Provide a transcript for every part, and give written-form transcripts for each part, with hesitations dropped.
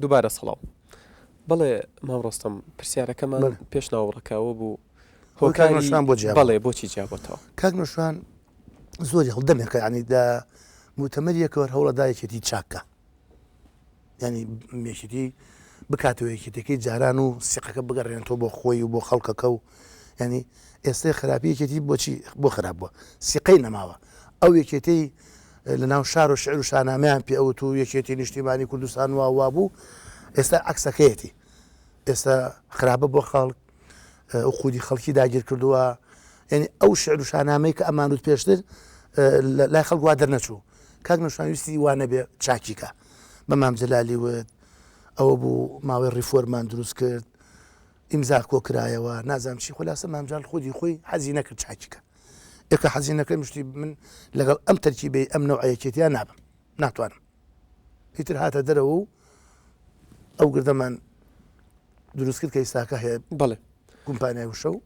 دووبارە سڵاو. بەڵێ مام ڕۆستەم پرسیارەکەمان پێش ناوبڕەکە ئەوە بوو هۆکاری نەوشیروان بۆ جیا بەڵێ بۆچی جیا بۆتەوە؟ کاک نەوشیروان زۆری هەڵ دەمێکە یانی دە موتەمەریەکەوە هەوڵەدا یەکێتی چاکە ینی یەکێتی بکاتەوە یەکێتەکەی جاران و سیقەکە بگەڕێنێتەوە بۆ خۆی و بۆ خەڵکەکە و ینی ئێستا خراپی یەکێتی بۆچی بۆ خراپ بووە سیقەی نەماوە ئەو یەکێتی لە ناو شار و شعر و شانامەیان پێ ئەوت و یەکێتی نیشتیمانی کوردستان وا وابوو ئێستا عکسەکەیەتی ئێستا خراپە بۆ خەڵک عقودی خەڵکی داگیر کردووە یعنی ئەو شعر و شانامەی کە ئەمانوت پێشتر لای خەڵک وا دەرنەچوو کاک نەوشیروان ویستی وا نەبێ چاکیکە بە مام جەلالی وت ئەوە بوو ماوەی ڕیفۆرمان دروست کرد ئیمزا کۆ کرایەوە نازانم چی خولاسە مام جەلال خودی خۆی حەزی نەکرد چاکیکە ئێکە حەزی نەکرد مشتی من لەگەڵ ئەم تەرکیبەی ئەم نەوعە یەکێتیان نابم ناتوانم ئیتر هاتە دەرەوە و ئەو گردەمان دروست کرد کە ئیستاکە هەیە بەڵێ کۆمپانیای وشە و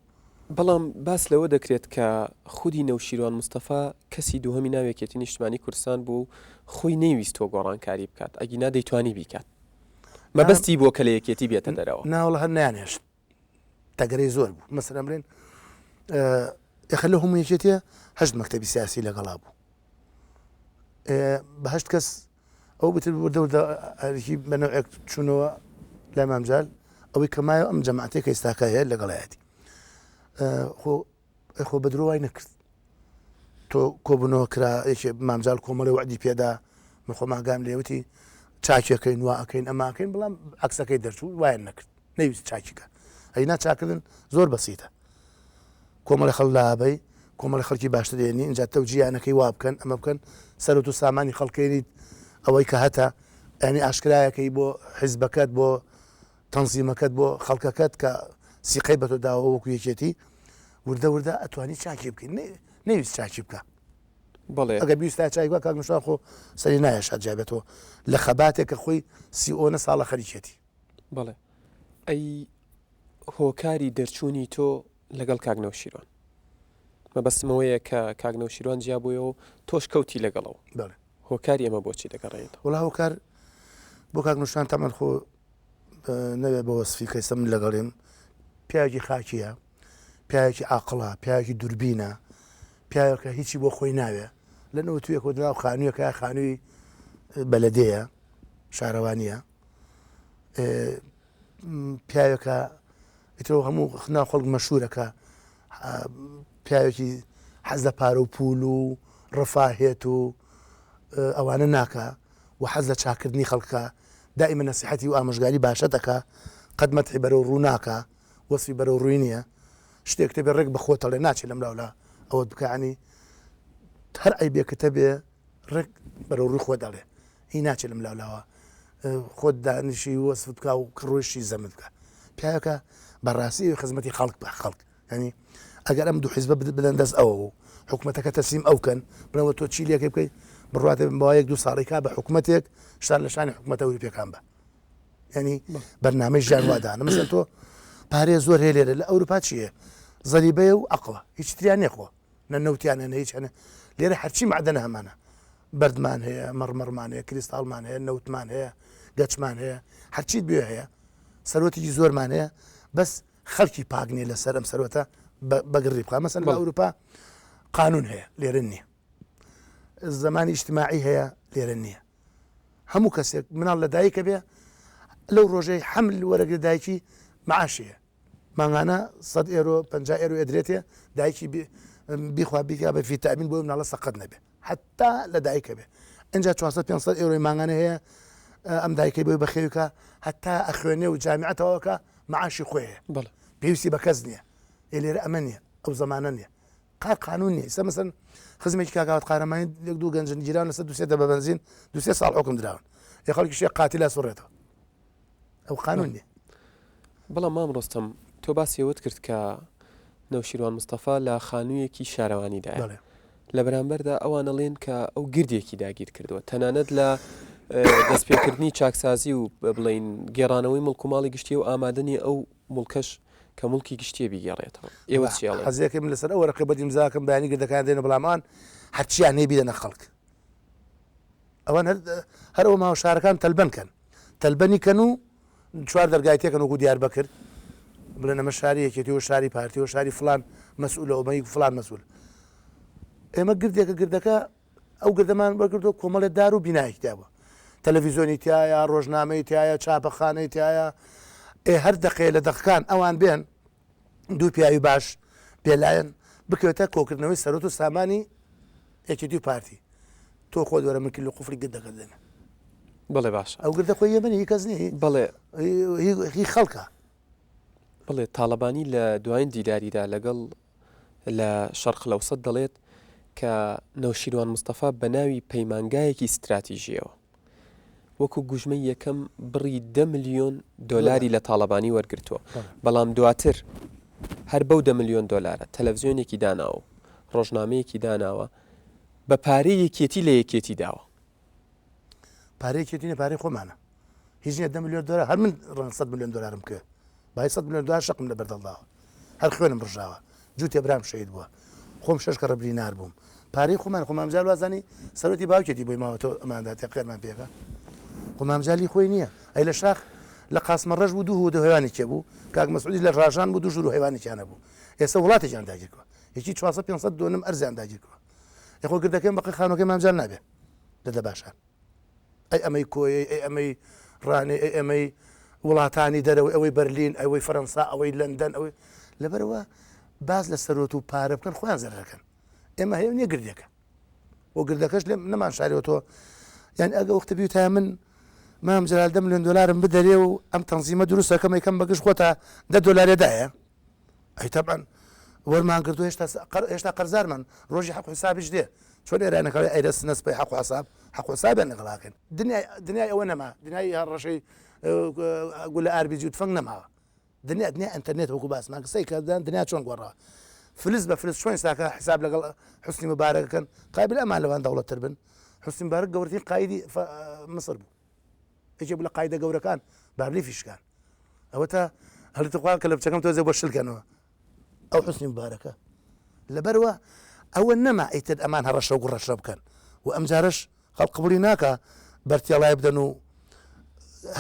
بەڵام باس لەوە دەکرێت کە خودی نەوشیروان مستەفا کەسی دووهەمی ناو یەکێتی نیشتمانی کوردستان بوو و خۆی نەیویستووە گۆڕانکاری بکات ئەگینا دەیتوانی بیکات مەبەستی بووە کە لە یەکێتی بێتە دەرەوە. نا وەڵا هەر نەیانهێشت تەگەرەی زۆر بوو مەسەلەن بڵێن ئێخە لە هەموو یەکێتیە هەشت مەکتەبی سیاسی لەگەڵا بوو بە هەشت کەس ئەو بتر وردە وردە هەرکی بە نەوعێک چوونەوە لای مام جەلال ئەوەی کە مایەوە ئەم جەماعەتەی کە ئێستاکە هەیە لەگەڵایەتی خۆ خۆ بە درۆ وای نەکرد تۆ کۆبوونەوە کرا یەکێ مام جەلال کۆمەڵی وەعدی پێدا من خۆم ئاگام لێوتی چاکێکەین وا ئەەکەین ئەماکەین بەڵام عکسەکەی دەرچوو وایان نەکرد نەیویست چاکیکە ئەینا چاکردن زۆر بەسیتە کۆمەڵی خەڵک لابەی، کۆمەڵی خەڵکی باشتر دێنی، ئینجا تەوجیهیانەکەی وا بکەن، ئەمە بکەن، سەروەت و سامانی خەڵکێنیت، ئەوەی کە هەتە، یانی ئاشکرایەکەی بۆ حیزبەکەت، بۆ تەنزیمەکەت، بۆ خەڵکەکەت کە سیقەی بە تۆ داوە وەکو یەکێتی، وردە وردە ئەتوانی چاکی بکەی، نەیویست چاکی بکا. بەڵێ. ئەگەر بیویستایە چاکی بکا، کاک نوشان خۆ سەری نایەشا جیا بێتەوە لە خەباتێک کە خۆی 39 ساڵە خەریکیەتی. بەڵێ. ئەی هۆکاری دەرچوونی تۆ لەگەڵ کاک نەوشیروان؟ مەبەستم ئەوەیە کە کاک نەوشیروان جیا بوویەوە و تۆش کەوتی لەگەڵەوە. بەڵێ. هۆکاری ئەمە بۆچی دەگەڕێنیتەوە؟ وەڵا هۆکار بۆ کاک نەوشیروان تەمەن خۆ نەوێ بە وەسفی کە ئێستا من لەگەڵیم پیاوێکی خاکییە، پیاوێکی عاقڵە، پیاوێکی دووربینە، پیاوێکە هیچی بۆ خۆی ناوێ. لە نەوتوویەکەوە ناو خانوویەکە خانووی بەلەدێیە، شارەوانییە. پیاوێکە ئیتر هەموو ناو خەڵک مەشهورە کە پیاوێکی حەز لە پارە و پول و ڕفاهێت و ئەوانە ناکە و حەز لە چاکردنی خەڵکە دائیمە نەسیحەتی و ئامۆژگاری باشە دەکا قەت مەتحی بەرەو ڕوو ناکا وەسفی بەرەو ڕووی نییە شتێک تەبێ ڕێک بە خۆتەڵێ ناچێت لەم لاولا ئەوەت بکە ینی هەر عەیبێکت هەبێ ڕێک بەرەو ڕووی خۆت ئەڵێ هی ناچێت لەم لاولاوە خۆت دانیشی وەسفت بکا و کڕۆشی زەمت بکە پیاوەکە بەڕاستی خزمەتی خەڵک بە خەڵک ینی ئەگەر ئەم دوو حیزبە بدەن دەست ئەوە و حکوومەتەکە تەسلیم ئەو کەن بڵێن تۆ چی لێکە بکەیت بڕاتێ بەوە یەک دوو ساڵێکا بە حکوومەتێک شان لە شانی حکوومەتە ئەوروپیەکان بە ینی بەرنامەی ژیان وادانە مەسەن تۆ پارێ زۆر هەیە لێرە لە ئەوروپا چییە زەریبەیە و عقڵە هیچ تریان نییە نە نەوتیان هەیە نە هیچ هەنە لێرە هەرچی مەعدەنە هەمانە بەردمان هەیە مەڕمەڕمان هەیە کریستاڵمان هەیە نەوتمان هەیە گەچمان هەیە هەرچیت بێ هەیە سەرۆتێکی زۆرمان هەیە بەس خەڵکی پاک نییە لەسەر ئەم سەرۆتە بەگڕی بخە مەسەن لە ئەوروپا قانون هەیە لێرە نییە زمانی ئیجتماعی هەیە لێرە نییە هەموو کەسێک مناڵ لە دایکە بێ لەو ڕۆژەی حمل وەرەگرە دایکی معاشەیە مانگانە سەد ئێرۆ 50 ئێرۆ ئەدرێتێ دایکی بیخوا بیکا بە ڤیتامین بۆی مناڵە سەقەت نەبێ حتا لە دایکە بێ ئینجا 400 500 ئێرۆی مانگانە هەیە ئەم دایکەی بۆی بەخێوکە هەتا ئەخوێنێ و جامیعە تەواوکە معاشی خۆی هەیە بەڵێ پێویستی بە کەس نییە ئێ لێرە ئەمە نییە ئەو زەمانە نییە قار قانون نییە ئێستا مەسەن خزمێکی کاک قارەمانی یەک دوو گەنجن گیراون لەسەر دوو سێ دەبە بەنزین دوو سێ ساڵ حوکم دراون ئێ خەڵکی شێ قاتیلا سوڕێتەوە ئەو قانون نییە بەڵام مام ڕۆستەم تۆ باسی ئەوەت کرد کە نەوشیروان مستەفا لە خانوویەکی شارەوانیدایە بەڵێ. لە بەرامبەردا ئەوان ئەڵێن کە ئەو گردێکی داگیر کردووە تەنانەت لە دەستپێکردنی چاکسازی و بڵین گێڕانەوەی مڵک و ماڵی گشتی و ئامادەنی ئەو مڵکەش کە مڵکی گشتیە بیگێڕێتەوە ئێوە چی ئەڵێن؟ حەزەکەی من لەسەر ئەو وەرەقەی بەد ئیمزاکەم بەیانی گردەکان دێنە بەڵام ئەوان هەرچیان هەیە بیدەنە خەڵک ئەوان هەر هەر ئەو ماوە شارەکان تەلبەن کەن. تەلبەنی کەن و چوار دەرگای تێکەن وەکو دیاربەکر بڵێن ئەمە شاری یەکێتی و شاری پارتی و شاری فلان مەسئولە ئەومەی فلان مەسئول. ئێمە گردێکە گردەکە ئەو گردەمان وەرگرتووە کۆمەڵێ دار و بینایەکی تیا بووە تەلەڤیزیۆنی تایە ڕۆژنامەی تایە چاپەخانەی تایە ئێ هەر دەقەیە لە دەقەکان ئەوان بێن دوو پیاوی باش بێلایەن بکەوێتە کۆکردنەوەی سەرۆت و سامانی یەکێتی و پارتی تۆ خۆت وەرە من کل و قفلی گردەکە دەدەمێ. بەڵێ باشە. ئەو گردە خۆی ئێمە نیە هی کەس نیە هی بەڵێ. هی خەڵکە. بەڵێ تاڵەبانی لە دوایین دیداریدا لەگەڵ لە شەرق الاوسط دەڵێت کە نەوشیروان مستەفا بە ناوی پەیمانگایەکی ستراتیژیەوە وەکو گوژمەی یەکەم بڕی دە ملیۆن دۆلاری لە تاڵەبانی وەرگرتووە، بەڵام دواتر هەر بەو دە ملیۆن دۆلارە تەلەفزیۆنێکی داناوە و ڕۆژنامەیەکی داناوە بە پارەی یەکێتی لە یەکێتی داوە. پارەی یەکێتی نیە پارەی خۆمانە هیچ نیە دە ملیۆن دۆلار هەر من ڕەنگە سەد ملیۆن دۆلارم بکەوێ بای سەد ملیۆن دۆلار شەقم لە بەردەڵ داوە هەر خوێنم ڕژاوە جووتێ برام شەهید بووە خۆم شەش کەڕە برینار بووم پارەی خۆمان خۆ مام جەلال وازانی سەرۆتی باوکێتی بۆی ماوەتەوە ئەمانداتێ خێرمان پێکە خۆ مام جەلالی خۆی نییە ئەی لە شاخ لە قاسمە ڕەش بوو دوو هۆدە هەیوانی کێ بوو کاک مەسعودی لە ڕاژان بوو دوو ژوور و هەیوانێکیان هەبوو ئێستا وڵاتێکیان داگیر کردووە یەکی 400 500 دۆنم ئەرزیان داگیر کردووە ئێ خۆ گردەکەم بەقەی خانووەکەی مام جەلال نابێ لە دەباشان ئەی ئەمەی کۆیەی، ئەی ئەمەی ڕانێ، ئەی ئەمەی وڵاتانی دەرەوەی، ئەوەی بەرلین، ئەوەی فەرەنسا، ئەوەی لەندەن، ئەوەی لەبەرئەوە باس لە سەرۆت و پارە بکەن خۆیان زەرەرەکەن. ئێمە هەیە نییە گردێکە و گردەکەش لێم نەمان شارێتەوە. یان ئەگە وەختە بیوتایە من مام جەلال دە ملیۆن دۆلارم بدەرێ و ئەم تەنزیمە دروستەکەم یەکەم بەگژ خۆتا دە دۆلارێ دایە. ئەی تەبعەن وەرمان گرتووە هێشتا هێشتا قەرزارمان ڕۆژی حەق و حسابیش دێ چۆن ئێرانەکە ئەڵێ ئەیرە سنە سپەی حەق و حساب حەق و حسابیان لەگەڵ ئەکەین دنیای دنیای ئەوە نەما دنیای هەڕەشەی گولە ئاربیجی و تفەنگ نەماوە دنیا دنیا ئینتەرنێت وەکو باسمان کرد سەیر کە دنیا چۆن گۆڕاوە فلس بە فلس چۆن ئێستاکە حساب لەگەڵ حوسنی موبارەک ئەکەن قابل ئەمان لەوان دەوڵەتتر بن حوسنی موبارەک گەورەترین قائیدی میسر بوو یەکێ بوو لە قایدە گەورەکان بارلیفی شکان ئەوە تا هەڵی تخوا کە لە بچەکەم تۆزێ بۆ شلکەنەوە ئەو حوسنی مبارەکە لەبەرەوە ئەوە نەما ئیتر ئەمان هەڕەشە و گوڕەشە بکەن و ئەم جارش خەڵک قبولی ناکە بەرتێڵای بدەن و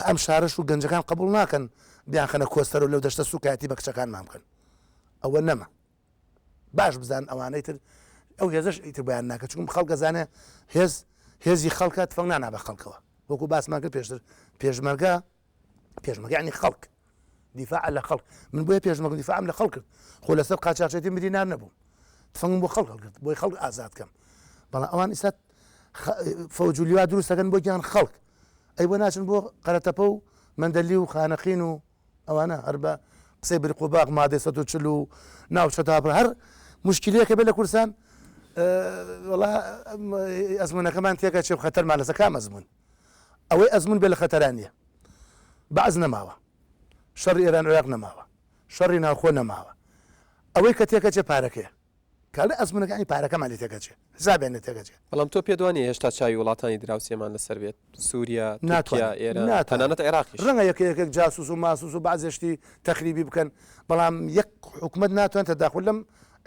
ئەم شارش و گەنجەکان قبول ناکەن بیانخەنە کۆستەر و لەو دەشتە سوکایەتی بە کچەکانمان بکەن ئەوە نەما باش بزان ئەوانەی تر ئەو هێزەش ئیتر بۆیان ناکە چونکم خەڵک ئەزانێ هێز هێزی خەڵکە تفەنگ نانا بە خەڵکەوە وەکو باسمان کرد پێشتر پێشمەرگە پێشمەرگە یعنی خەڵک دیفاع لە خەڵک من بۆیە پێشمەرگە دیفاعم لە خەڵک کرد خۆ لەسەر قاچاخچێتی مری نار نەبووم تفەنگم بۆ خەڵک هەڵگرت بۆی خەڵک ئازاد کەم بەڵام ئەوان ئیستا فەوج و لیوا دروست دەکەن بۆ گیان خەڵک ئەی بۆ ناچن بۆ قەرەتەپە و مەندەلی و خانەقین و ئەوانە هەر بە قسەی برق و باق مادەی 140 و ناوچە دابڕ هەر مشکلەیەکە بێ لە کوردستان وەڵا ئەزمونەکەمان تێکە چێ خەتەرمان لەسەر کام ئەزمون ئەوەی ئەزمون بێ لە خەتەران نییە بەعس نەماوە شەڕی ئێران عێراق نەماوە شەڕی ناوخۆ نەماوە ئەوەی کە تێکەچێ پارەکەیە کە ئەزمونەکانی پارەکەمان لێ تێکەچێ حسابیان لێ تێکەچێ. بەڵام تۆ پێت وانیە هێشتا چاوی وڵاتانی دراوسێمان لەسەر بێت؟ سوریا، تورکیا، ئێران، تەنانەت عێراقیش. ڕەنگە یەکە یەکێک جاسوس و ماسوس و بەعزێ شتی تەخریبی بکەن، بەڵام یەک حکومەت ناتوانێت تەداخول لەم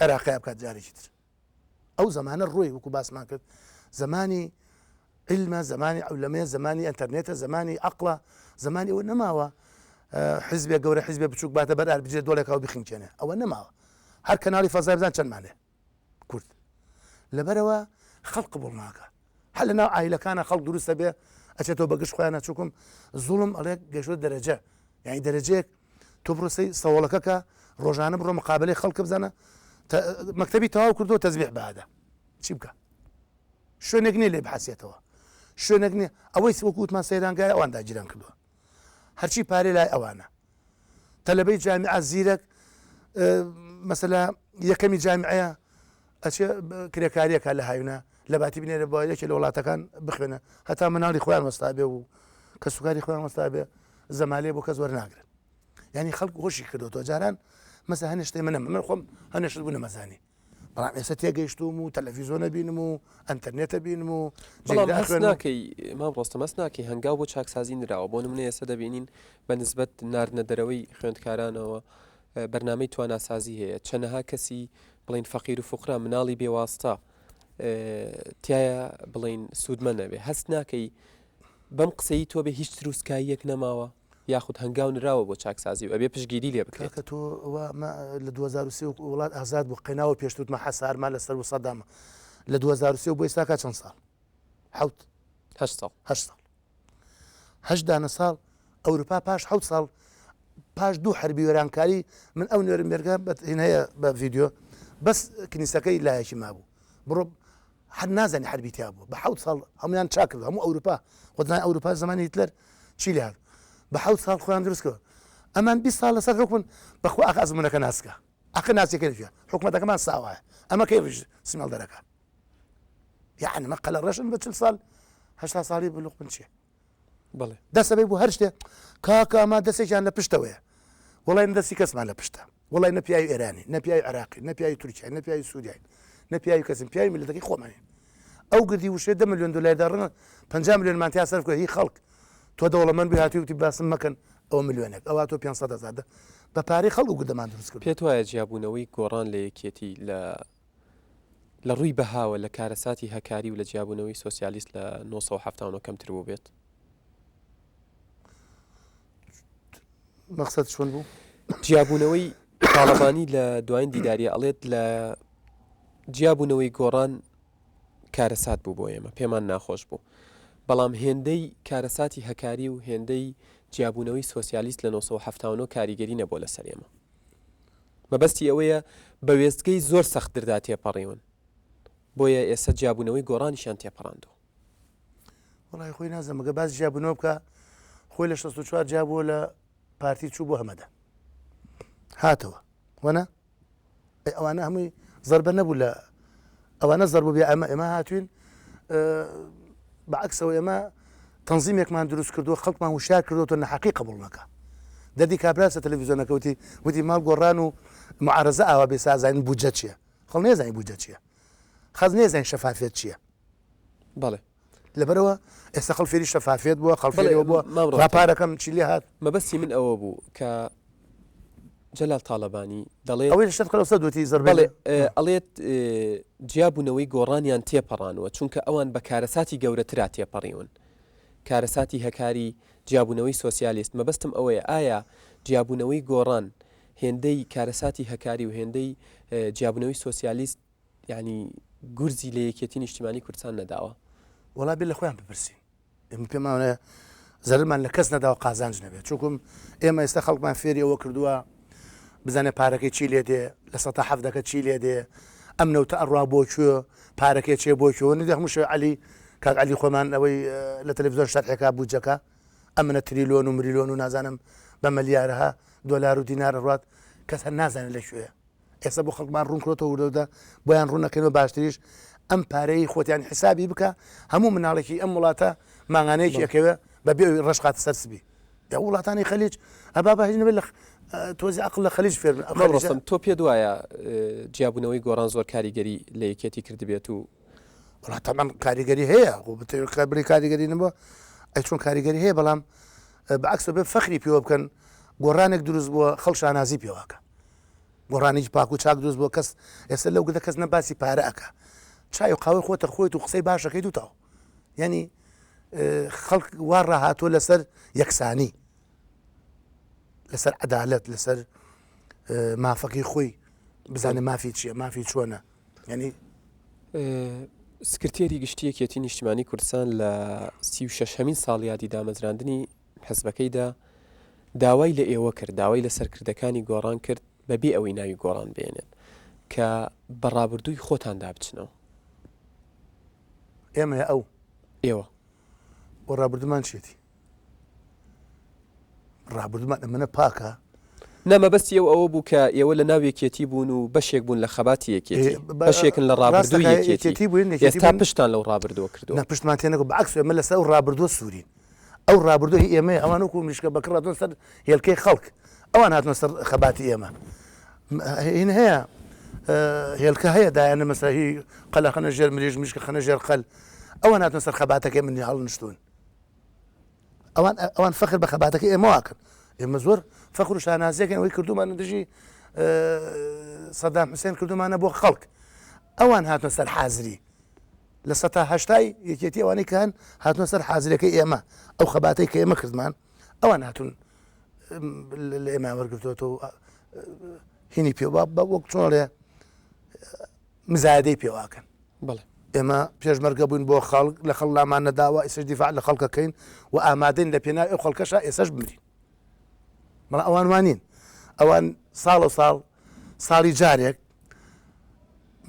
عێراقەیا بکات جارێکی تر. ئەو زەمانە ڕۆی وەکو باسمان کرد زەمانی عیلمە، زەمانی عولەمەیە، زەمانی ئەنتەرنێتە، زەمانی عەقڵە، زەمانی ئەوە نەماوە حیزبێک گەورە حیزبێ بچووک باتە بەر ئاربجێ دۆڵێکا و بخنکێنێ ئەوە نەماوە. هەر کەناڵی فەزای بزان چەندمان هەیە کورد لەبەرەوە خەڵک قبوڵ ناکە هەر لە ناو عایلەکانە خەڵک دروستە بێ ئەچێتەوە بە گشت خۆیانە چووکم زوڵم ئەڵێ گەشتۆ دەرەجە یعنی دەرەجەیەک تۆ بڕۆ سەیری سەوڵەکە کە ڕۆژانە بڕۆ مقابلەی خەڵکە بزانە مەکتەبی تەواو کردو تەزبیح بادە چی بکە شوێنێک نییە لێ بحەسێتەوە شوێنێک نییە ئەوەی وەکو وتمان سەیرانگای ئەوان داگیران کردووە هەرچی پارەی لای ئەوانە تەلەبەی جامیعە زیرەک مەسەلا یەکەمی جامیعەیە ئەچێ کرێکاریەکە لە هاوینە لە باتی بنێرە بۆ یەکێ لە وڵاتەکان بخوێنە هەتا مناڵی خۆیان وەستا بێ و کەسوکاری خۆیان وەستا بێ زەمالەیە بۆ کەس وەرناگرن یعنی خەڵک هۆشی کردوەوە جاران مەسە هەنێ شتێ منە من خۆم هەنێ شت بوو نەمەزانی بەڵام ئێستا تێگەیشتووم و تەلەفیزۆنە بینم و ئەتەرنێتە بینم و بەڵام هەست ناکەی مام ڕۆستەم هەست ناکەی هەنگاو بۆ چاکسازی نراوە بۆ نمونە ئێستا دەبینین بە نسبەت ناردنە دەرەوەی خوێندکارانەوە بەرنامەی تواناسازی هەیە چەنەها کەسی بڵین فەقیر و فوقرا مناڵی بێواستە تایە بڵین سوودمە نەبێ هەست ناکەی. بەم قسەی تۆ بێ هیچ تروسکاییەک نەماوە یاخود هەنگاو نراوە بۆ چاکسازی و ئەبێ پشتگیری لێ بکرێت. کاکە تۆ وا مە لە 2003 وڵات ئازاد بوو قەیناوە پێشتوت مە حەسارمان لەسەر و سەدامە لە 2003 بۆ ئێستاکە چەند ساڵ؟ حەوت هەشت ساڵ. هەشت ساڵ. هەشت دانە ساڵ ئەوروپا پاش حەوت ساڵ پاش دوو حەربی وێرانکاری من ئەو نوێرمبێرگە هین هەیە بە ڤیدیۆ بەس کنیسەکەی لایەکی مابوو بڕۆ هەر نازانی حەربی تیا بوو بە حەوت ساڵ هەمویان چاک کرد هەموو ئەوروپا خۆزان ئەوروپا زمانی هیتلەر چی لێ هات بە حەوت ساڵ خۆیان دروست کرد ئەمان 20 ساڵ لەسەر حکومن بەخوا ئاخ ئەزمونەکە ناسکە ئەخ ناسیەکە لەکوێ حکومەتەکەمان ساوایە ئەمە کەی ڕیش سمێڵ دەرەکە یعنی مە قەلە ڕەشن بە چل ساڵ هەشتا ساڵی بلوق بن چیە بەڵێ دەسەبەی بۆ هەر شتێ کاکە ئەمە دەستێکیان لە پشتەوەیە وڵی نە دەستی کەسمان لە پشتە وڵی نە پیاوی ئێرانی نە پیاوی عراقی نە پیاوی تورکیا نە پیاوی سووریای نە پیاوی کەسم پیاوی میلەتەکەی خۆمانین ئەو گردی وشێ دە میلیۆن دلار داڕنە 50 میلیۆنمان تیا سەرف کرد هی خەڵک تۆ دەوڵەمەند بووی هاتووی وتی باسم مەکەن ئەوە ملیۆنێک ئەوە تۆ 500 هەزار دە بە پارەی خەڵک و گردەمان دروست کرد پێت وایە جیابوونەوەی گۆڕان لە یەکێتی لە لە ڕووی بەهاوە لە کارەساتی هەکاری و لە جیابوونەوەی سۆسیالیست لە 979 کەمتر بووبێت؟ مەقسەد چۆن بوو؟ جیابوونەوەی تاڵەبانی لە دوایین دیداریە ئەڵێت لە جیابوونەوەی گۆڕان کارەسات بوو بۆ ئێمە پێمان ناخۆش بوو بەڵام هێندەی کارەساتی هەکاری و هێندەی جیابوونەوەی سۆسیالیست لە 1970 کاریگەری نەبووە لەسەر ئێمە مەبەستی ئەوەیە بە وێستگەی زۆر سەختتردا تێپەڕیون بۆیە ئێستا جیابوونەوەی گۆڕانیشیان تێپەڕاندووە. وەڵی خۆی نازانم گە باس جیابوونەوە بکە خۆی لە 64 جیابووە لە پارتی چوو بۆ هەمەدە هاتەوە وەنە ئەوانە هەمووی زربە نەبوو لە ئەوانە زەربوو بێ ئەمە ئێمە هاتوین بەعکسەوە ئێمە تەنزیمێکمان دروست کردووە خەڵکمان وشار کردووە تۆ نەحەقی قبوڵ نەکا دەردی کابرا سە تەلەڤیزیۆنەکە وتی وتی ماڵ گۆڕان و معارەزە ئاوا بێ سازانین بودجە چییە خەڵ نێزانی بودجە چییە خەڵ نێزانین شەفافیەت چییە بەڵێ لەبەرەوە ئێستا خەڵ فێری شەفافیەت بووە خەڵ بەڵێ فێریەوە بووە مام خوا ڕۆستەم پارەکەم چی لێ هات مەبەستی من ئەوە بوو کە جەلال تاڵەبانی دەڵێت ئەوەی لە شەرق الأوسط وتی زەربەی بەڵێ لێ ها. ئەڵێت جیابوونەوەی گۆڕانیان تێپەڕانوە چونکە ئەوان بە کارەساتی گەورەترا تێپەڕیون کارەساتی هەکاری جیابوونەوەی سۆسیالیست مەبەستم ئەوەیە ئایا جیابوونەوەی گۆڕان هێندەی کارەساتی هەکاری و هێندەی جیابوونەوەی سۆسیالیست یانی گورزی لە یەکێتی نیشتیمانی کوردستان نەداوە؟ وەڵا بێ لە خۆیان بپرسین ئێمە پێمان وایە زەرەرمان لە کەس نەداوە قازانج نەبێت چونکم ئێمە ئێستا خەڵکمان فێری ئەوە کردووە بزانێ پارەکەی چی لێ دێ لە سەتا حەفتەکە چی لێ دێ ئەم نەوتە ئەڕوا بۆ کوێ پارەکەی چێ بۆ کوێ نەدە هەموو شێ عەلی کاک عەلی خۆمان ئەوەی لە تەلەڤیزیۆن شەرحێکا بودجەکە ئەمنە تریلۆن و مریلۆن و نازانم بە ملیارەها دۆلار و دینار ئەڕوات کەس هەر نازانێت لە کوێیە ئێستا بۆ خەڵکمان ڕوون کرۆتەوە وردە وردە بۆیان ڕوون ئەکەینەوە باشتریش ئەم پارەی خۆتیان حسابی بکە هەموو مناڵێکی ئەم وڵاتە مانگانەیەکی ئەکەوێ بە بێ ئەوی ڕەش خاتە سەر سبی ئەو وڵاتانی خەلیج ئەبابا هیچ نەبێت لە تۆزی عەقڵ لە خەلیج فێر بن ئەو مام خەلیجە ڕۆستەم تۆ پێت وایە جیابوونەوەی گۆڕان زۆر کاریگەری لە یەکێتی کردبێت و وەڵا تەبعەن کاریگەری هەیە خۆ بتەوێت بڵێی کاریگەری نەبووە ئەی چۆن کاریگەری هەیە بەڵام بەعکسەوە بێ فەخری پێوە بکەن گۆڕانێک دروست بووە خەڵک شانازی پێوەکە گۆڕانێکی پاک و چاک دروست بووە کەس ئێستا لەو گردە کەس نە باسی پارە ئەکا چای و قاوەی خۆتە خۆیت و قسەی باشەکەیت و تاو یعنی خەڵک وا ڕاهاتوە لەسەر یەکسانی لەسەر عەدالەت لەسەر مافەکەی خۆی بزانێ مافی چییە مافی چۆنە یعنی سکرتێری گشتی یەکێتی نیشتیمانی کوردستان لە 36هەمین ساڵیادی دامەزراندنی حزبەکەیدا داوای لە ئێوە کرد، داوای لە سەرکردەکانی گۆڕان کرد بەبێ ئەوەی ناوی گۆڕان بێنێت کە بە ڕابردووی خۆتاندا بچنەوە. ئێمە یا ئەو؟ ئێوە. بۆ ڕابردوومان چیەتی؟ ڕابردوومان ئەمەنە پاکە؟ نا مەبەستی ئەو ئەوە بوو کە ئێوە لە ناو یەکێتی بوون و بەشێک بوون لە خەباتی یەکێتی، بەشێکن لە ڕابردووی یەکێتی، ئێستا پشتتان لەو ڕابردووە کردووە. نا پشتمان تێ نەکردووە، بەعەکس ئێمە لەسەر ئەو ڕابردووە سوورین. ئەو ڕابردوو هی ئێمەیە، ئەوان وەکو مریشکە بەکڕ هاتوونە سەر هێلکەی خەڵک، ئەوان هاتوونە سەر خەباتی ئێمە. هین هەیە هێلکە هەیە دایانە مەسەلەن هی قەل ئەخەنە ژێر مریشک، مریشک ئەخەنە ژێر قەل، ئەوان هاتوونە سەر خەباتەکەی منی هەڵنیشتوون. ئەوان ئەوان فەخر بە خەباتەکەی ئێمە واکەن. ئێمە زۆر فەخر و شانازیەکەن ئەوەی کردوومانە دژی سەدام حوسێن کردوومانە بۆ خەڵک. ئەوان هاتوونە سەر حازری. لە سەتا هەشتای یەکێتی ئەوانەی کە هەن هاتوونە سەر حازرەکەی ئێمە ئەو خەباتەی کە ئێمە کردمان ئەوان هاتوون لە ئێمە وەرگرتووەتەوە هینی پێ بە وەک چۆڵێ مزایدەی پێواکەن بەڵێ ئێمە پێشمەرگە بووین بۆ خەڵک لە خەڵ لامان نەداوە ئێسش دیفاع لە خەڵکەکەین و ئامادەین لە پێناو ئەو خەڵکەشا ئێسش بمرین بەڵام ئەوان وانین ئەوان ساڵ و ساڵ ساڵی جارێک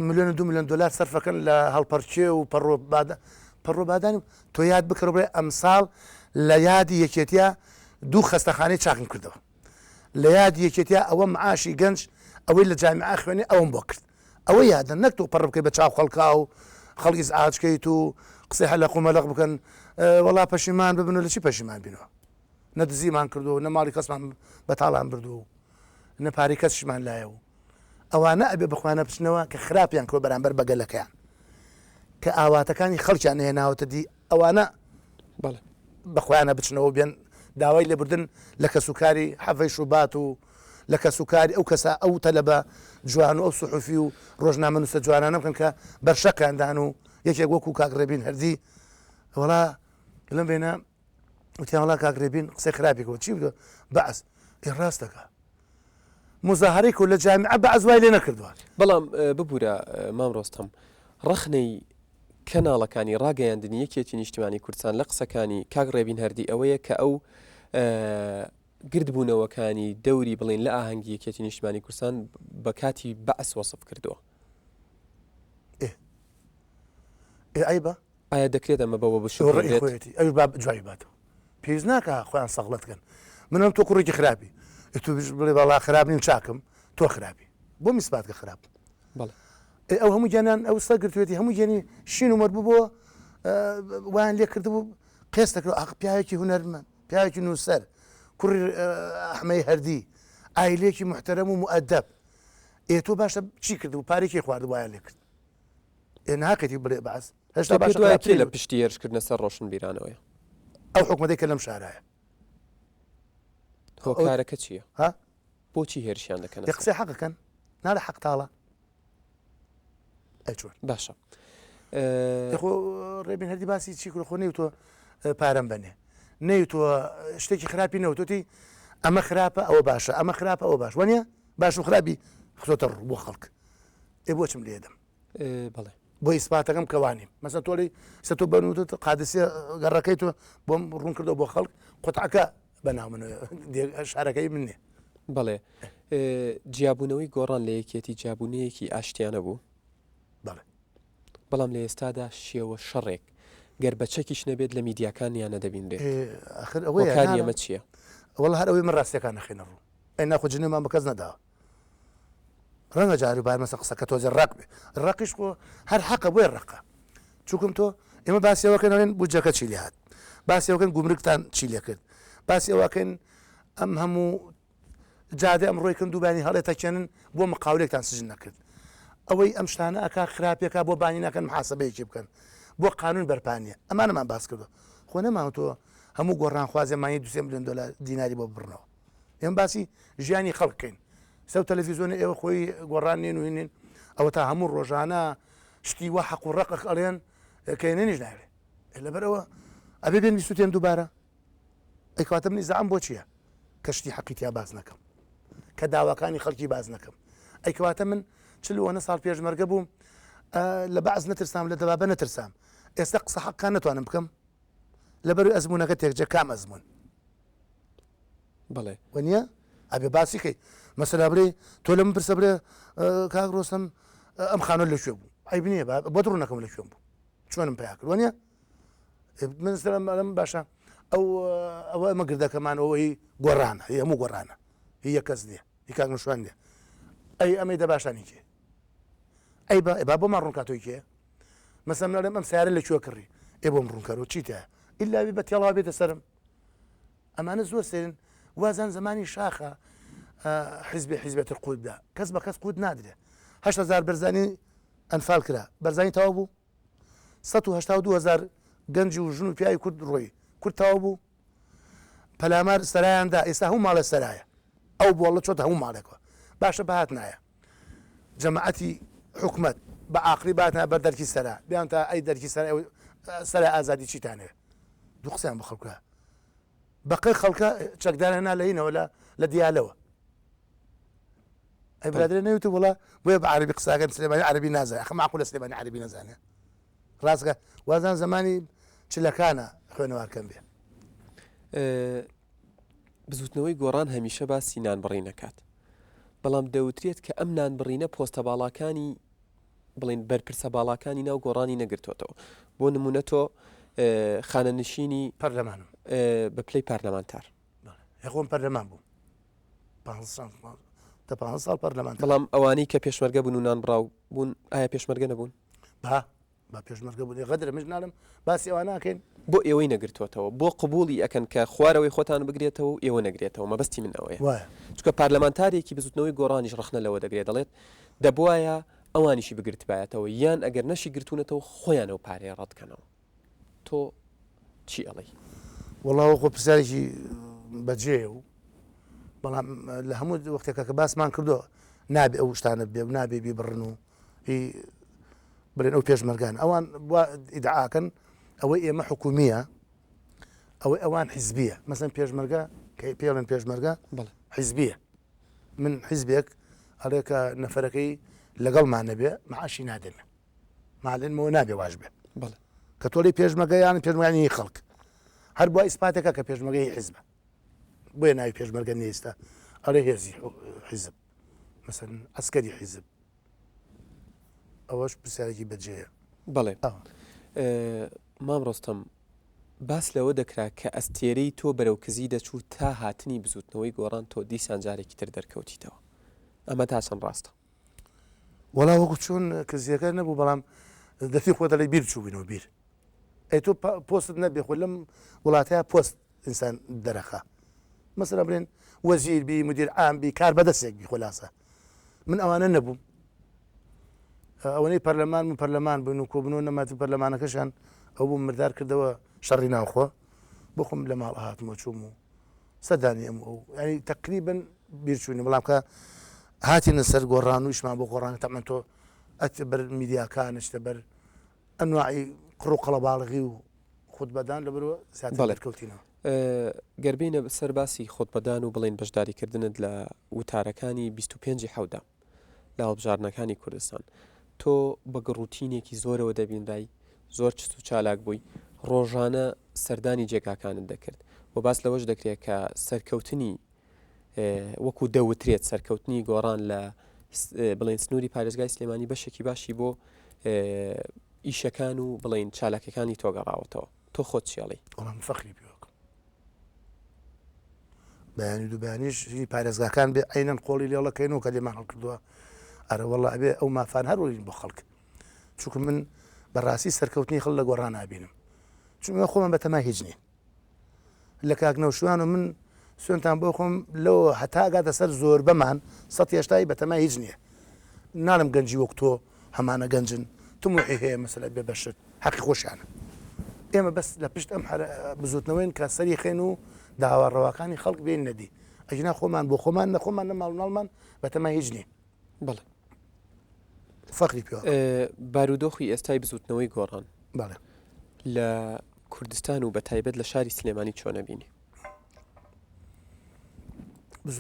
ملیۆن و دو ملیۆن دلار سەرفەکەن لە هەڵپەرچێ و پەڕۆبادان تۆ یاد بکەرەوە بڵێ ئەمساڵ لە یادی یەکێتیا دوو خەستەخانەی چاکم کردەوە لە یادی یەکێتیا ئەوە معاشی گەنج ئەوەی لە جامیعە خوێنێ ئەوم بۆ کرد ئەوە یادە نەک تۆ پەڕ بکەی بە چاو خەڵکا و خەڵک ئیزعاج کەیت و قسەی هەلەق و مەلەق بکەن وەڵا پەشیمان ببن و لە چی پەشیمان بینەوە نە دزیمان کردووە و نە ماڵی کەسمان بە تاڵان بردووە و نە پارەی کەسیشمان لایە و ئەوانە ئەبێ بەخۆیانە بچنەوە کە خراپیان کردوە بەرامبەر بە گەلەکەیان کە ئاواتەکانی خەڵکیان نەهێناوەتە دی ئەوانە بەڵێ بەخۆیانە بچنەوە بێن داوای لێبوردن لە کەسوکاری حەڤەی شوبات و لە کەسوکاری ئەو کەسە ئەو تەلەبە جوان و ئەو سوحوفی و ڕۆژنامەنووسە جوانانە بکەن کە بەرشەقیان دان و یەکێک وەکو کاک ڕێبین هەردی وەڵا لەم بینە وتیان وەڵا کاک ڕێبین قسەی خراپی کرد چی بوو بەعس ئێ ڕاست دەکا مزاهرەی کرد لە جامیعە بەعس وای لێ نەکردووە. بەڵام ببورە مام ڕۆستەم ڕەخنەی کەناڵەکانی ڕاگەیاندنی یەکێتی نیشتیمانی کوردستان لە قسەکانی کاک ڕێبین هەردی ئەوەیە کە ئەو گردبوونەوەکانی دەوری بڵین لە ئاهەنگی یەکێتی نیشتمانی کوردستان بە کاتی بەعس وەسف کردووە. ئێ ئێ عەیبە؟ ئایا دەکرێت ئەمە بەوە ڕێی بشوبهێنرێت؟ خۆیەتی ئەویش با جوابی باتەوە پێویست ناکا خۆیان سەغڵەت کەن منم تۆ کوڕێکی خراپی ئێ تۆ بڵێ وەڵا خراپ نیم چاکم تۆ خراپی بۆم ئیسپات کە خراپ بەڵێ ئێ ئەو هەموو گیانیان ئەو سە گرتوێتی هەموو گیانی شین و مەربوو بۆ وایان لێ کردبوو قێس دەکرد ئاخ پیاوێکی هونەرمەند پیاوێکی نووسەر کوڕی ئەحمەی هەردی ئایلێکی محتەرەم و مؤدەب ئێ تۆ باشە چی کردبوو پارێکی خوارد وایان لێ کرد ئێ ناقێتی بڵێ بەعس هێشتا تۆ پێت باشە وایە کێ خراپتری لە پشتی هێرشکردنە سەر ڕۆشنبیرانەوەیە؟ ئەو حکومەتەی کە لەم شارایە. هۆکارەکە چییە؟ ها؟ بۆچی هێرشیان دەکەنە دە سەر؟ قسەی حەق ئەکەن ناڵێ حەق تاڵە ئەی چۆن؟ باشە دە خۆ ڕێبین هەردی باسی چی کرد خۆ نەیوتووە پارەم بەنێ نەیوتووە شتێکی خراپی نەوتوتی ئەمە خراپە ئەوە باشە ئەمە خراپە ئەوە باش وانە باش و خراپی خستۆتە ڕوو بۆ خەڵک ئێ بۆچم لێدەم بەڵێ. بۆ ئیسپاتەکەم کە وانیم مەسە تۆڵی سە تۆ بەنوتت قادسیە گەڕەکەی تۆ بۆم ڕوون کردەوە بۆ خەڵک قوتعەکە بە ناو من شارەکەی من نیە. بەڵێ جیابوونەوەی گۆڕان لە یەکێتی جیابوونەیەکی ئاشتیانە بوو؟ بەڵێ. بەڵام لە ئێستادا شێوە شەڕێک گەر بە چەکیش نەبێت لە میدیاکانیانە دەبینرێت. ئاخر ئەوەیە هۆکاری ئەمە چییە؟ وەڵا هەر ئەوەی من ڕاستیەکان نەخەینە ڕوو. ئەی ناخۆ جنێومان بە کەس نەداوە. ڕەنگە جاری بار مەسە قسەکە تۆزێ ڕەق بێ ڕەقیش خۆ هەر حەقە بۆیە ڕەقە چونکم تۆ ئێمە باسی ئەوەکەن ئەڵێن بودجەکە چی لێ هات باسی ئەوەکەن گومرگتان چی لێ کرد باسی ئەوەکەن ئەم هەموو جادە ئەم ڕۆیکن دووبانی هەڵێ تەکێنن بۆ مقاولێکتان سجن نەکرد ئەوەی ئەم شتانە ئەک خراپێکا بۆ بانی ناکەن محاسبەیەکی بکەن بۆ قانون بەرپانیە ئەمانەمان باس کردو خۆ نەماوتۆ هەموو گۆڕانخوازێ مانی دوسێ میلیۆن دلار دیناری بۆ ببڕنەوە ئێمە باسی ژیانی خەڵک کەین سەو تەلەفیزیۆنە ئێوە خۆی گۆڕان نین و هینین ئەوە تا هەموو ڕۆژانە شتی وا حەق و ڕەقق ئەڵێن کەێنێنیش ناوێ لەبەرەوە ئەبێ بێن بیسوتێن دووبارە ئەی کەواتە من ئیزعام بۆ چییە کە شتی حەقی تیا باس نەکەم کە داواکانی خەڵکی باس نەکەم ئەی کەواتە من چلوەنە ساڵ پێشمەرگە بووم لە بەعس نەترسام لە دەبابە نەترسام ئێستا قسە حەقان نتوانم بکەم لەبەر ئەزمونونەکە تێکجە کام ئەزمون بەڵێ. وەنیە؟ ئەبێ باسی کەی. مەسەلا بڵێ تۆ لە من پرسە بڵێ کاک ڕۆستەم ئەم خانووە لە کوێ بوو؟ عەیب نییە با بۆت ڕوون نەکەم لە کوێم بوو. چۆنم پیا کرد وەنیە؟ من سەرم ئەڵێم باشە ئەو ئەوە ئەمە گردەکەمان ئەوە هی گۆڕانە هی هەموو گۆڕانە هی یەک کەس نییە هی کاک نوشوان نییە ئەی ئەمەی دەباشانی کێ ئەی با با بۆمان ڕوون کاتۆی کێ مەسەلەن من ئەڵێم ئەم سیارە لە کوێ کڕی ئێ بۆم ڕوون کەرەوە چی تایە ئیلا بی بە تێڵاوە بێتە سەرم ئەمانە زۆر سەیرن وازان زمانی شاخە حیزبێ حیزبێتر قوت بدا کەس بە کەس قوت نادرێ 8هزار بەرزانی ئەنفال کرا بەرزانی تەواو بوو 1970هزار گەنج و ژن و پیاوی کورد ڕۆی کورد تەواو بوو پەلامار سەرایاندا ئێستا هەموو ماڵێ سەرایە ئەو بۆڵە چۆتە هەموو ماڵێکەوە باشە بەهات نایە جەماعەتی حکومەت. بە عاقلی باتنە بەر دەرکی سەرا بیان تا ئەی دەرکی سەرا سەرای ئازادی چیتان هەیە دوو قسەیان بۆ خەڵکە بەقەی خەڵکە چەکدار هێنا لە هینەوە لە لە دیالەوە ئەی برادرێ نەوت وڵا بۆیە بە عربی قساکەن سلێمانی عربی نازانێ ئەخە معقولە سلێمانی عربی نەزانێ ڕاستگە وازان زمانی چلەکانە خوێنەوار کەم بێ. بزوتنەوەی گۆڕان هەمیشە باسی نانبڕین ئەکات، بەڵام دەوترێت کە ئەم نانبڕینە پۆستە باڵاکانی بڵین بەرپرسە باڵاکانی ناو گۆڕانی نەگرتوێتەوە بۆ نمونە تۆ خانەنشینی پەرلەمانم بە پلەی پەرلەمانتار خۆم پەرلەمان بووم تا پ ساڵ پەرلەمان بەڵام ئەوانەی کە پێشمەرگە بوون و نانبڕاو بوون ئایا پێشمەرگە نەبوون با با پێشمەرگە بوون غەدرە منش ناڵێم باسی ئەوان ناکەین. بۆ ئێوەی نەگرتووەتەوە؟ بۆ قبوڵی ئەکەن کە خوارەوەی خۆتان بگرێتەوە و ئێوە نەگرێتەوە؟ مەبەستی من ئەوەیە. وایە. چونکە پارلەمانتارێکی بزوتنەوەی گۆڕانیش ڕەخنە لەوە دەگرێت دەڵێت دەبوایە ئەوانیشی بگرتبایەتەوە یان ئەگەر نەشی گرتوونەتەوە خۆیان ئەو پارەیە ڕەتکەنەوە. تۆ چی ئەڵێی؟ وەڵا وەکۆ پرسیارێکی بەجێیە و بەڵام لە هەموو وەختێکە کە باسمان کردووە نابێ ئەو شتانە بێ و نابێ بیبڕن و هی بڵێن ئەو پێشمەرگان ئەوان ئیدعاکەن ئەوەی ئێمە حکومیە ئەوەی ئەوان حیزبیە مەسەن پێشمەرگە کە پێڵێن پێشمەرگە حیزبیە من حیزبێک ئەڵێ کە نەفەرەکەی لەگەڵمان نەبێ معاشی نادەمێ مالێنمەوە نابێ واش بێ کە تۆڵی پێشمەگەیان پێشمەگانی خەڵک هەر بۆ ئیسپاتێکە کە پێشمەگەی حیزبە بۆیە ناوی پێشمەرگە نیستە ئەڵێ هێزی حیزب مەسەن ئەسکەری حیزب ئەوەش پرسیارێکی بەجێیە. بەڵێ مام ڕۆستەم باس لەوە دەکرا کە ئەستێرەی تۆ بەرەو کزی دەچوو تا هاتنی بزوتنەوەی گۆڕان تۆ دیسان جارێکی تر دەرکەوتیتەوە ئەمە تا چەند ڕاستە؟ وەڵا وەکو چۆن کزیەکە نەبوو بەڵام دەتی خۆ دەڵێ بیر چووبینەوە بیر ئەی تۆ پۆستت نەبێ خۆ لەم وڵاتەیە پۆست ئینسان دەرەخا مەسەلەن بڵێن وەزیر بی مدیر عام بی کار بەدەستێک بی خۆلاسە من ئەوانە نەبووم ئەوەی پەرلەمان من پەرلەمان بوون و کۆبنەوە نەماتی پەرلەمانەکەشان ئەو بوو مردار کردەوە شەڕی ناوخۆ بۆ خۆم لە ماڵ هاتمەوە چووم و سەردانی ئەم ئەو ینی تقریبن بیرچوونی بەڵام کە هاتینە سەر گۆڕان و ئیشمان بۆ گۆڕان تەمەن تۆ ئەچ بەر میدیاکان ئەچتە بەر ئەنواعی قڕ و قەڵەباڵغی و خوتبەدان لەبەرئەوە زیاتر بەڵێ. دەرکەوتینەوە. گەر بێینە سەر باسی خوتبەدان و بڵێین بەشداریکردنت لە وتارەکانی 25 ی حەوتدا لە هەڵبژاردنەکانی کوردستان، تۆ بە گڕوتینێکی زۆرەوە دەبینرای، زۆر چست و چالاک بووی، ڕۆژانە سەردانی جێگاکانت دەکرد و باس لەوەش دەکرێت کە سەرکەوتنی وەکو دەوترێت سەرکەوتنی گۆڕان لە بڵێن سنووری پارێزگای سلێمانی بەشێکی باشی بۆ ئیشەکان و بڵین چالاکەکانی تۆ گەڕاوەتەوە تۆ خۆت چێڵی وەڵام فەخری پێوەکەم بەیانی دوو بەیانیش پارێزگاکان بێ عینەن قۆڵی لێڵەکەین و کە لێمان هەڵکردووە ئەرە وەڵا ئەبێ ئەو مافان هەر وەرین بۆ خەڵک چونکە من بەڕاستی سەرکەوتنی خەڵک لە گۆڕان نابینم چونکە خۆمان بەتەما هیچ نین لە کاک نەوشیروان و من سوێنتان بۆ خۆم لەوە هەتا ئەگاتە سەر زۆربەمان سەد هێشتای بەتەمای هیچ نییە ناڵم گەنجی وەک تۆ هەمانە گەنجن تموحی هەیە مەسەلە بێ بەشت حەقی خۆشیانە ئێمە بەس لە پشت ئەم بزوتنەوەین کە سەری خێن و داوا ڕەواکانی خەڵک بێن نەدی ئەگینا خۆمان بۆ خۆمان نەخۆمان نە ماڵ مناڵمان بەتەمای هیچ نین بەڵێ فەخری پێوە بارودۆخی ئێستای بزوتنەوەی گۆڕان بەڵێ لە کوردستان و بە تایبەت لە شاری سلێمانی چۆنە بینی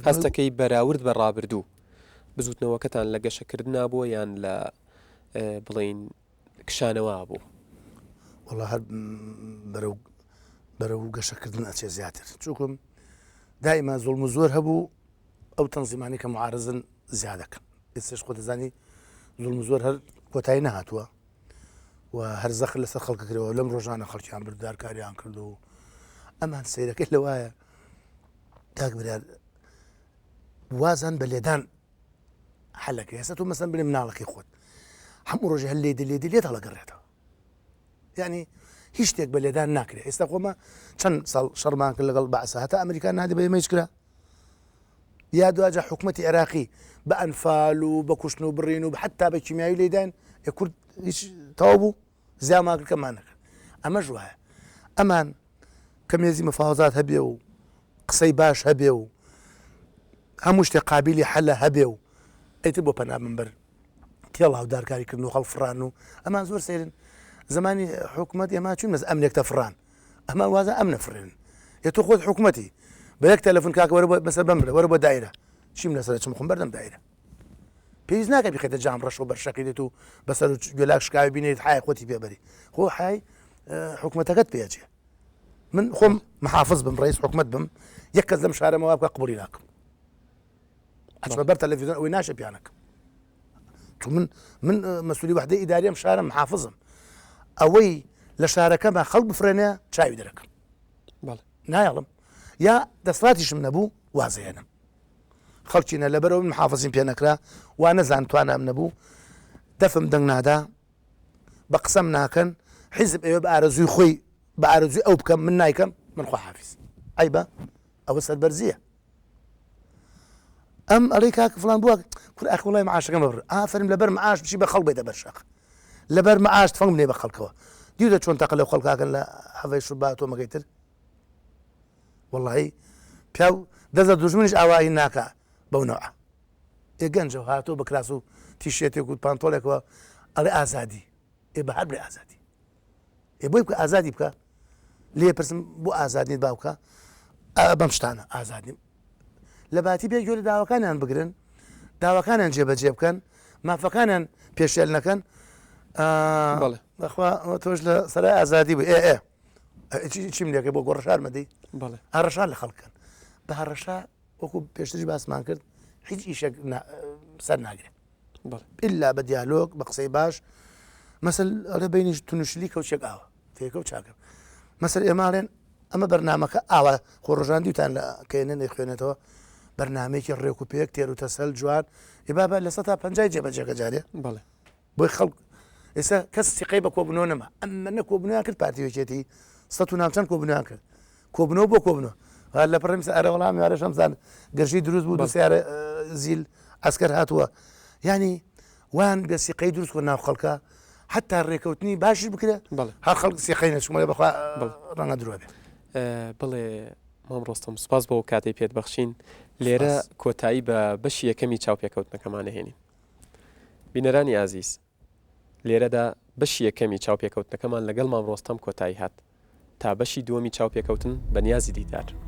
هەستەکەی بەراورد بە ڕابردوو بزوتنەوەکەتان لە گەشەکردنا بووە یان لە بڵین کشانەوە بوو وەڵا هەر بەرەو بەرەو گەشەکردن ئەچێ زیاتر چونکم دائما زوڵم و زۆر هەبوو ئەو تەنزیمانەی کە معارزن زیادەکەن ئێستش خۆ دەزانی زوڵم زۆر هەر کۆتایی نەهاتووە و هەر زەخر لەسەر خەڵکە کرەوە لەم ڕۆژانە خەڵکیان بردارکاریان کرد و ئەمان سیرەکەی لەوایە کاک برار وازان بە لێدان حەلەکە ئێستا تۆ مەسەن بڵێ مناڵەکەی خۆت هەموو ڕۆژێ هەر لێدی لێدی لێت هەڵەگەڕێتەوە یعنی هیچ شتێک بە لێدان ناکرێت ئێستا خۆمە چەند ساڵ شەڕمان کرد لەگەڵ بەعسە هەتا ئەمریکا نادی بە ئێمە هیچ کرا یا دواجار حکومەتی عێراقی بە ئەنفال و بە کوشتن و بڕین و حتا بە کیمیایی لێدان ئێ کورد هیچ تەواو بوو زیامان کرد کەمان نەکرد ئەمەش وایە ئەمان کە مێزی مفاوەزات هەبێ و قسەی باش هەبێ و هەموو شتێک قابلی حەلە هەبێ و ئیتر بۆ پەنا بن بەر. تێڵ هاودارکاری کردن و خەڵفڕان و ئەمان زۆر سەیرن زمانی حکومەت ئێمە چون مەس ئەمنێک تەفڕان ئەمە وازە ئەم نەفرێن ئێ تۆ خۆت حکومەتی بە یەک تەلەفۆن کاکە وەرە بۆ مەسەر بەمرە وەرە بۆ دایرە چیم لەسەر چم خۆم بەردەم دایرە پێویست ناکە بخێتە جام ڕەش و بەرشەقی دێت و بەسەر گوێلاک شکاوی بینێت حای خۆتی پێبەری خۆ حای حکومەتەکەت پێچێ من خۆم محافظ بم ڕئیس حکومت بم یەک کەس لەم شارەمەوە بکە قبولی ناکەم ئەچمە بەر تەلەڤیزیۆن ئەوەی ناشە پیانەکەم تو من من مەسولی وحدەی ئیداریم شارم محافظم ئەوەی لە شارەکەمە خەڵک بفرێنێ چاوی دەرەکەم نایڵم یا دەسڵاتیشم نەبوو وازێنم خەڵکینە لەبەرەوە من محافظیم پێ نەکرا وا نەزان توانام نەبوو دەفم دەنگ نادا بە قسەم ناکەن حیزب ئەوێ بە ئارەزووی خۆی بە ئارەزووی ئەو بکەم من نایکەم من خواحافیز عیبە ئەوە سەربەرزیە ئەم ئەڵێ کاک فڵان بووە کور ئاخ وڵای معاشەکەم ببڕ ئافرم لەبەر معاش بچی بە خەڵک بێتە بەر شەق لەبەر معاش تفەنگ بنێ بە خەڵکەوە دیوتە چۆن تەقە لەو خەڵکاکەن لە حەڤەی شوبات تۆمەکەی تر وەڵی پیاو دەست لە دوژمنیش ئاوایی ناکا بەو نەوعە ئێ گەنجە هاتۆ بە کراس و تیشێتێک و پانتۆڵێکەوە ئەڵێ ئازادی ئێ بە هەر بڵێ ئازادی ئێ بۆی بکە ئازادی بکە لێ پرسم بۆ ئازاد نیت باوکە بەم شتانە ئازاد نیم لە باتی بێ گوێ لە داواکانیان بگرن داواکانیان جێبەجێ بکەن مافەکانیان پێشێل نەکەن بەخوا تۆش لە سەرای ئازادی بوو ئێ ئێ چیم لەکە بۆ گۆڕشار مەدەی هەڕەشا لە خەڵکەن بە هەڕەشا وەکو پێشتری باسمان کرد هیچ ئیشێک سەر ناگرێت ئللا بە دیالۆگ بە قسەی باش مەسل ئەڵێ بینیش تونشلی کەوچێک ئاوە تێکە و چاکە مەسەر ئێماڵێن ئەمە بەرنمەکە ئاوا خۆ ڕۆژان دیوتان لە کەێنە نەیخوێنێتەوە بەرنمەیەکی ڕێک و پێک تێر و تەسەل جوان ئێ بابە لە سە پەنجای جێبەجێکە جارێ بەڵێ بۆی خەڵک ئێستا کەس سیقەی بە کۆبنەوە نەما ئەمە نە کۆبنیان کرد پارتی یەکێتی سە و ناوچەند کۆبنیان کرد کۆبنەوە بۆ کۆبنەوە لە پڕم ئەرە وەڵام یارە شەمزان گەرژی دروست بوو دو سیارە زیل ئەسکەر هاتووە ینی وان بێ سیقەی دروست کۆ ناو خەڵکە حتا ڕێکەوتنی باشی بکرێ هەر خەڵک سیقەی نەچوومە بەخوا ڕەنگە درۆ بێ بڵێ مام ڕۆستەم سپاس بۆ کاتەی پێت بەخشین لێرە کۆتایی بە بەشی یەکەمی چاوپێکەوتنەکەمانە هێنین بینەرانی ئازیز لێرەدا بەشی یەکەمی چاوپێکەوتنەکەمان لەگەڵ مام ڕۆستەم کۆتایی هات. تا بەشی دووەمی چاوپێکەوتن بە نیازی دیدار.